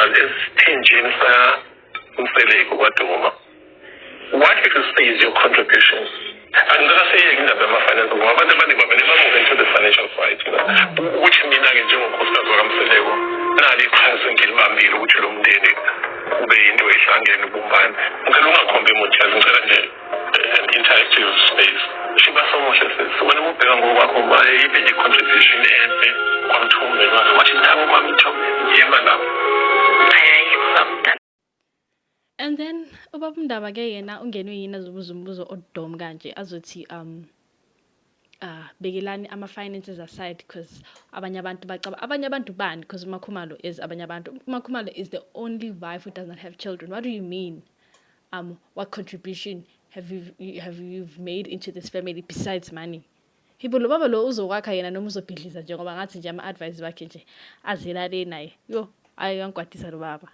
Esithenjini saMseleku kwaDuma, what would you say is your contribution? Angicela siyeke indaba yama-finance, ngoba abantu abaningi bavele ba-move into the financial side, ukuthi mina-ke njengonkosikazi wakaMseleku nali iqhaza engilibambile ukuthi lo mndeni ube yinto ehlangene, ubumbane. Ngicela ungakhombi muntu, yazi, ngicela nje an interactive space. Shiba somuhle sisi, wena ubheka ngokwakho, ibe i-contribution enhle kwaMthombeni, wathi nabo kwaMthombeni, yema lapho. Ayikho, bamdala. And then ubaba uNdaba ke yena ungenwe yini azobuza umbuzo o-dumb kanje, azothi bekelani ama-finances aside because abanye abantu bacaba abanye abantu bani, because uMakhumalo is abanye abantu. UMakhumalo is the only wife who does not have children. What do you mean, what contribution have you made into this family besides money? Hibo, lo baba lo uzokwakha yena noma uzobhidliza nje? Ngoba ngathi nje ama-advice wakhe nje azela le naye. Yo, ayi, uyangikwatisa lo baba.